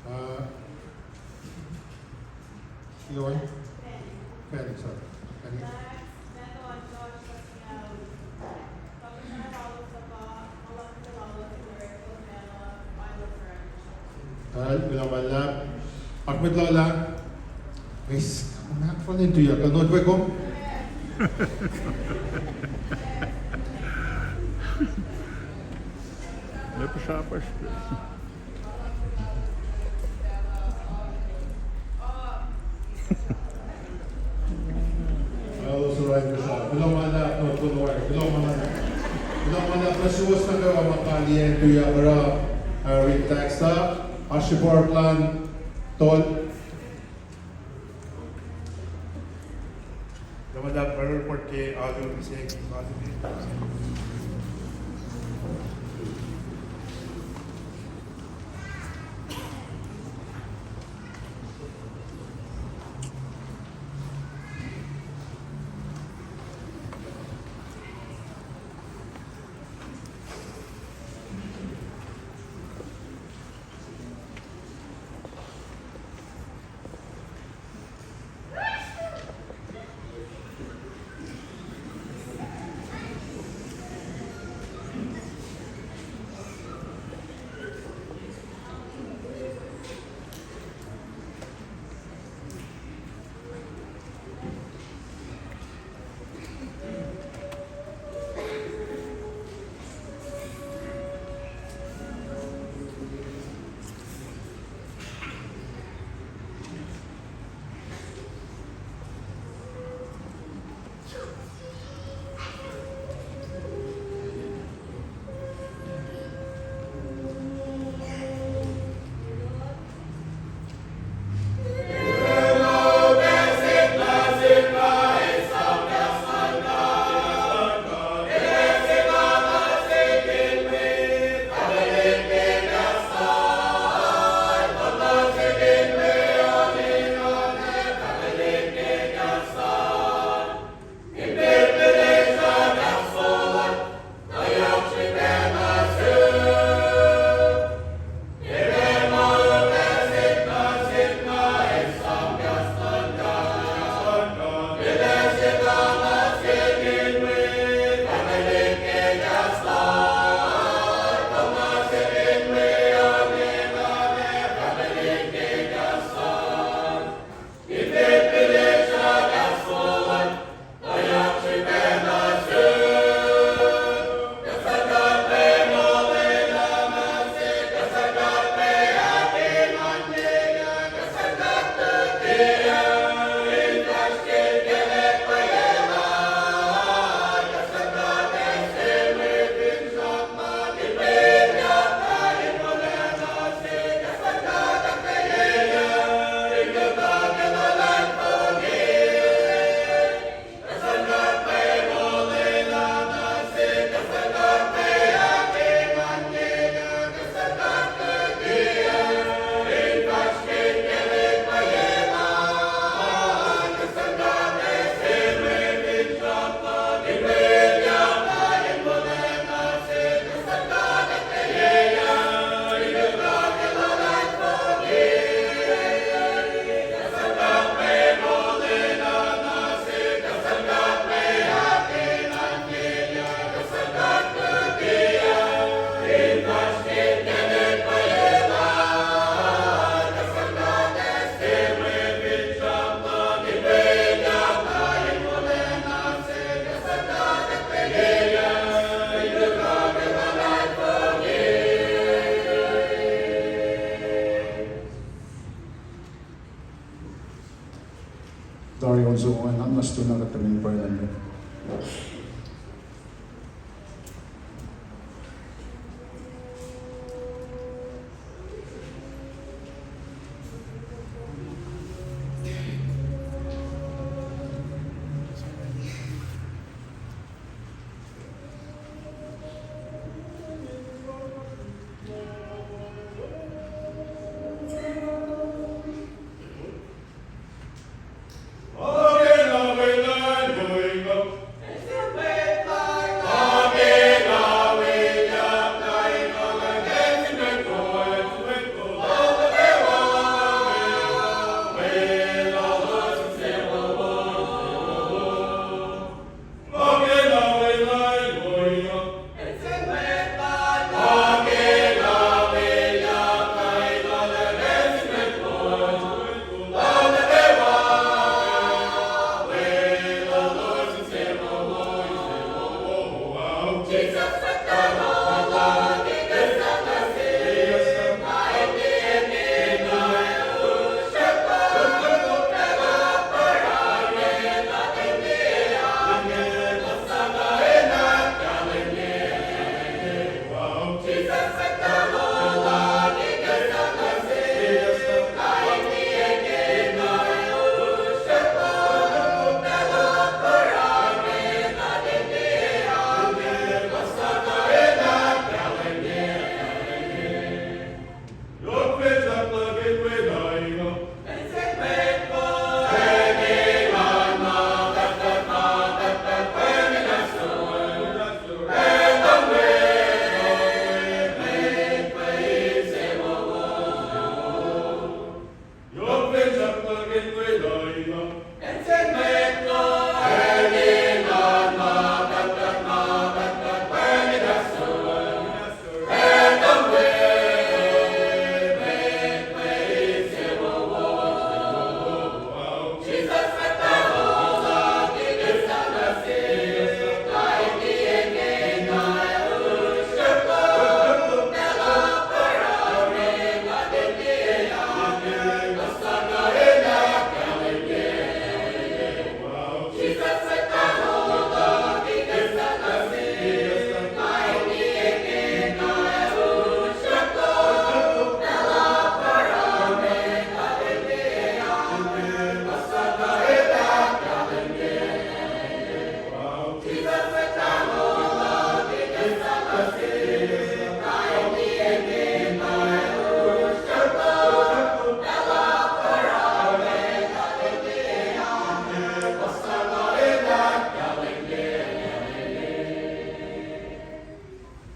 Uh, Fanny, sorry. Fanny. Kuloh ma luhlahp. Oasr mwet lula. Guys, ma fal in tuyak, not we kom. Never shop us. Kuloh ma luhlahp, kuloh ma luhlahp, kuloh ma luhlahp. Kuloh ma luhlahp, nuh suwos nuh kwewa ma kaliyac in tuyak oruh, uh, riti Aksa, oasr srihpac luhn tol. Kuloh ma luhlahp, prayer report ke alu, se, alu. Tari on soko an, na stuna kuht tuhkweni pruhe luhn God.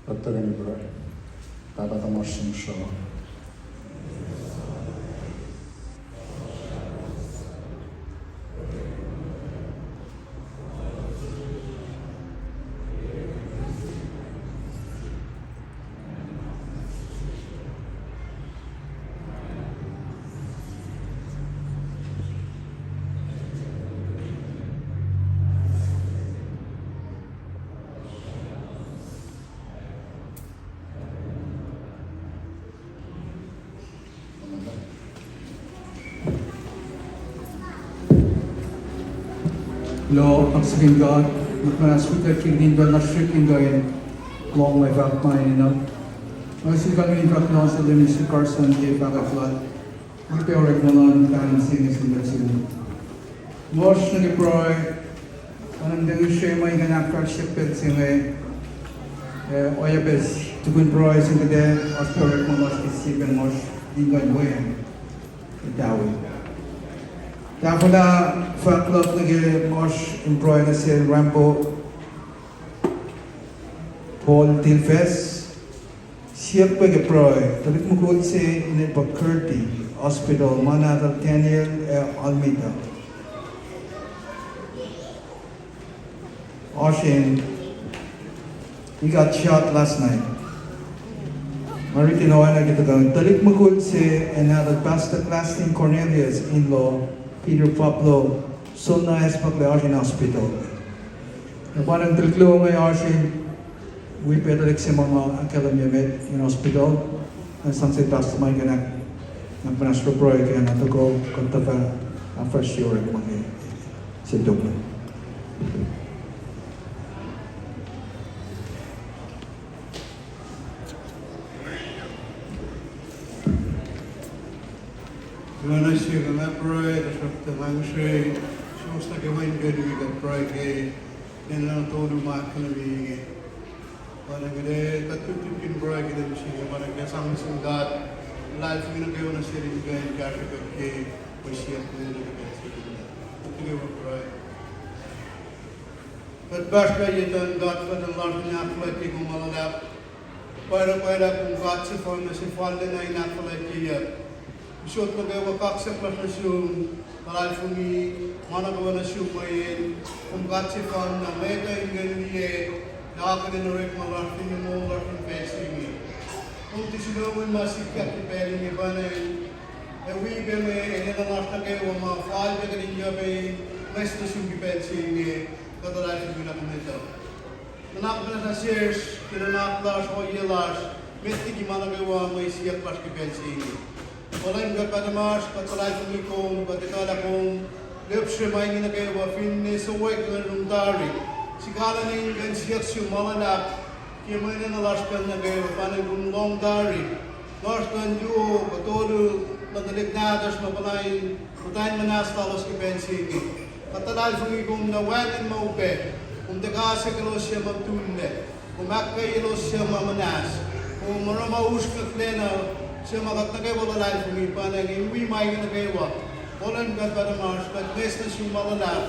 Kuht tuhkweni pruhe. Pahpah tuhmasr Inkuhsrao, Kuloh, kaksakihn God, mwet muhnahs, kuht ac kihtin pacl na srihk in kuh in lohng ac fahk ma enenuh. Nga sifilpac kihtin fahk nuh sel Minister Carson ke fahkwack lal. Nga pac orekma luhn kain se inge sin mwet sum. Ngohsr nuh ke pruhe, anum tuh usre ma inkacnek fahsr pacl se inge, eh, oacyacpac tukun pruhe se inge, oasr pac orekma lasr ke sie pacl ngohsr in kuh in wi etawi. Tahfwelah fahk luhk nuh ke oasr in pruhe nuh sel Rambo Paul Dilfes. Siyuck pac ke pruhe, tuhlihk mukul se inel pa Gertie, hospital, ma nahtuhl Daniel ac Almeda. Oasr in, he got shot last night. Nga riti oacna ke tuhkuh, tuhlihk mukul se inel Pastor Glasting Cornelius, in-law Peter Pablo, soenna acsmaklac, oasr in hospital. Na pa ngan tuhlihk luo inge oasr in, wi pac tuhlihk se ma nga ahkkahlwemye met in hospital. Na sang se pastor ma inkacnek, na muhnahs pruhe ke na tuhkuh kuht tuhfah ahkfahsrye orekma inge. Siyuck. Kuloh nuh sum, kuht pruhe, tuhsruhktuh nga ngihsre, suwohs nuh kwewa in kuh in kuht pruhe ke, in nuh tolu ma kuh in inge. Pa inge kuht lutlutkihn pruhe ke lwen se inge, pa inge kuht sang nuh sin God, luhlahlfongi nuh kwewa nuh sel in kuh in kahsruh kuht ke mwe siyuck nuh ke pacl se inge. Kuht kwewa pruhe. Kuht pahsr kuh ye tuh God, Father lasr in ahkfuhlwactye kom ma luhlahp. Pwacye, pwacye lah kom God sefanna, sefanna in ahkfuhlwactyeyuck. Usot nuh kwewa kaksak lasr nuh sum, luhlahlfongi ma nuh kwewa nuh sum mweyen kom God sefanna, mwet uh in kuh in liye, akihlen orekma lasr, fin moul lasr fin pacl se inge. Kom tiac sulongun ma sikyak ke pacl inge, pa inge, ac wi pac mwe enenuh lasr nuh kwewa ma fal pac kuht in kuh pac in mess nuh sum ke pacl se inge, kuht luhlahlfongi lah kom etuh. Nuhnak muhnahs nuh sesr ke nuhnak lasr, ohiyac lasr, met liki ma nuh kwewa mwe siyuck lasr ke pacl se inge. O Leum God Pahpah tuhmasr, kuht luhlahlfongi kom, kuht etuh lah kom lihpsre ma inge nuh kwewa, finne suwohs ke lwen tari. Sikalweni in kuh in siyuck sum ma luhlahp ke mwe enenuh lasr pacl nuh kwewa, pa inge kom lohng tari. Lasr luhn luo kuh tolu luhn tuhlihk nahtuhsr ma puhla in muhta in muhnahs lalos ke pacl se inge. Kuht luhlahlfongi kom lah wacngihn ma upac, kom tuhkahsrwe elos suc ma tuhlac, kom ahkkweye elos suc ma muhnahs, kom oruh ma usrngucklac nuh suc ma kuht nuh kwewa luhlahlfongi, pa inge in wi ma inge nuh kwewa. O Leum God Pahpah tuhmasr, kuht mess nuh sum ma luhlahp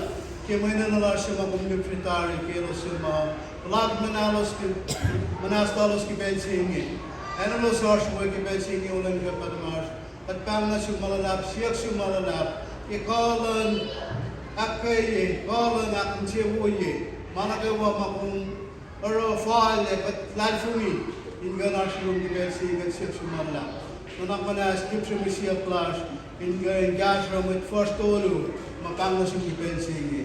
ke mwe enenuh lasr suc ma kom lihpsre tari ke elos suc ma puhlakihn muhnahs lalos ke, muhnahs lalos ke pacl se inge. Acn elos oasr we ke pacl se inge, O Leum God Pahpah tuhmasr, kuht pahng nuh sum ma luhlahp, siyuck sum ma luhlahp ke kuh luhn ahkkweye, kuh luhn ahkinsewowoye ma nuh kwewa ma kom oruh fal ac kuht luhlahlfongi in kuh in oasr yurum ke pacl se inge, kuht siyuck sum ma luhlahp. Nuhnak muhnahs, lihpsre mwe siyuck lasr in kuh in kahsruh mwet fuhsr tolu ma pahng nuh sum ke pacl se inge.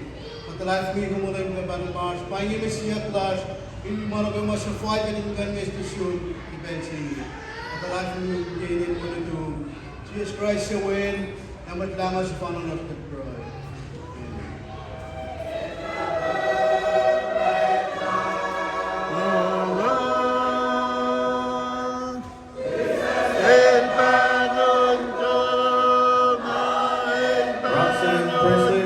Kuht luhlahlfongi kom, O Leum God Pahpah tuhmasr, pa inge mwe siyuck lasr in ma nuh kwewa suhfal kuht in kuh in mess nuh sum ke pacl se inge. Kuht luhlahlfongi ke inen Wen nuhtum, Jisus Kraist, suc Wen ac Mwet Lahngo sefanna lasr, kuht pruhe. Amen. Roxanne Presley.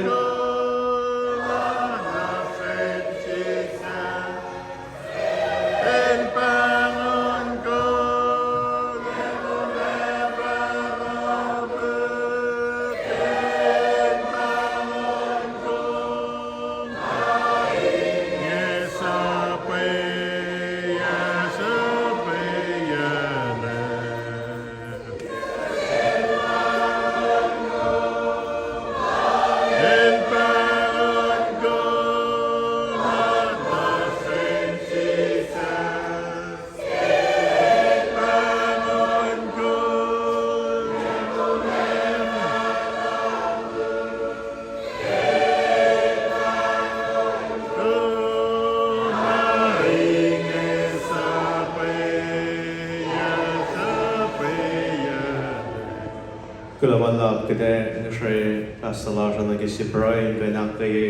Kuloh ma luhlahp, kuht ac ngihsre pastor lasr uh nuh ke sie pruhe in kuh in ahkkweye,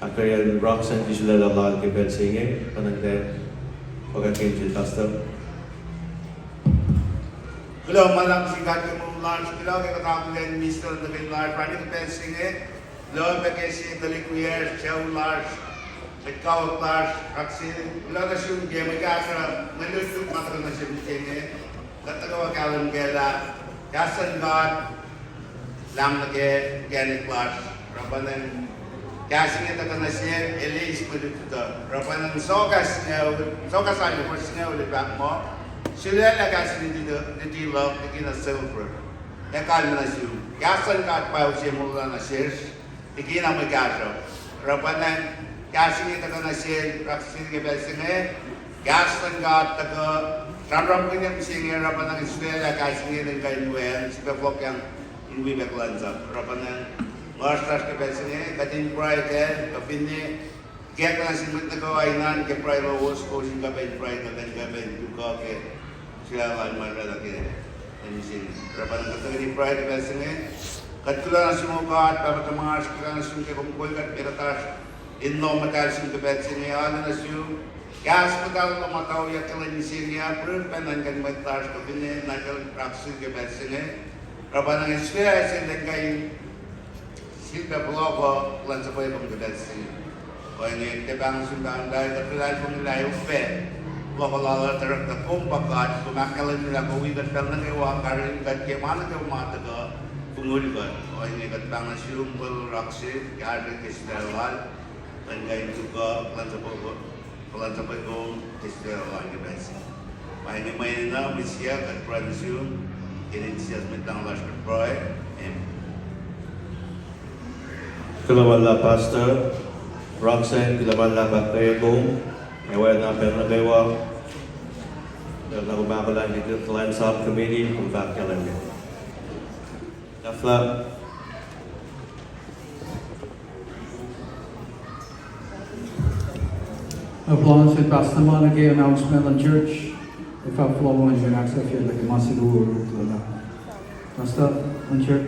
ahkkweye Roxanne ke sulaclah lal ke pacl se inge, pa inge kuht ac fahkwack nuh sel pastor. Kuloh ma luhlahp sin God ke moul lasr, kuloh ke kuht akihlen minister nuh ke lasr pa inge ke pacl se inge. Kuloh pac ke sie tuhlihk wiyacsr, sucu lasr, mwet kawuck lasr, Roxanne, kuloh nuh sum ke mwe kahsruh, mwe lutlut ma tuhkuh nuh sum ke inge. Kuht nuh kwewa kahlwem kac lah kahs luhn God lahm nuh ke inkacnek lasr, oruh pa inge kahs inge tuhkuh nuh sel, el eis mwe lutlut uh, oruh pa inge sohkahs, sohkahs alu fuhs singucul el fahk muh, sulaclah kahs in luti luhk liki na silver ac kalmac nuh sum. Kahs luhn God pa use moul lal nuh sesr liki na mwe kahsruh. Oruh pa inge kahs inge tuhkuh nuh sel Roxanne ke pacl se inge, kahs luhn God tuhkuh sramsramkihnyuck mihsenge, oruh pa inge sulaclah kahs inge in kuh in weacng, sifacna fohlohkyak in wi pac kuhlwacnsap. Oruh pa inge lohsr lasr ke pacl se inge, kuht in pruhe kac, kuh finne ikacklah nuh sin mwet nuh kwewa inan ke pruhe lowos, kowos in kuh pac in pruhe, kuht in kuh pac in tuhkuh ke sulaclah ma oraclah ke mihsenge. Oruh pa inge kuht tuhkweni pruhe ke pacl se inge. Kuht kuloh nuh sum, O God, Pahpah tuhmasr, kuloh nuh sum ke kom kol kuht, ke kuht oasr in lohm muhtahl sum ke pacl se inge, arulacna sum kahs muhtahl lom ma tauyak ke lwen se inge, pruhe pac nuh in kuh in mwet lasr kuh finne nuh ke raksu ke pacl se inge. Oruh pa na nge sifacna se lwen kuh in sifilpac fohlohk kuh kuhlwacnsapuh kom ke pacl se inge. Ohinge kuht pahng nuh sum, Pahpah muhtahl, kuht luhlahlfongi lah upac lokoalok lal uh, tuhsruhktuh kom pa God, kom ahkkahlwemye lah kom wi kuht pacl nuh kwewa, karihngihn kuht ke ma nuh kwewa ma tuhkuh fongul kuht. Ohinge kuht pahng nuh sum, pahluh Roxanne, kahsruh ke sifacna lal, lwen kuh in tuhkuh kuhlwacnsapuh kom ke sifacna lal ke pacl se inge. Pa inge mwe enenuh mwe siyuck kuht pruhe nuh sum, ke inen Jisus Mwet Lahngo lasr kuht pruhe. Amen. Kuloh ma luhlahp Pastor Roxanne, kuloh ma luhlahp ahkkweye kom, ac oacna pacl nuh kwewa, pacl na kom ahkolah ke kuhlwacnsap committee, kom fahk kahlwem. Tahfwelah. Kuloh ma luhlahp Pastor ma nuh ke announcement luhn church, ac fahk fohlohk nuh ke ahksahfyelah ke ma se luo luhlah. Pastor luhn church.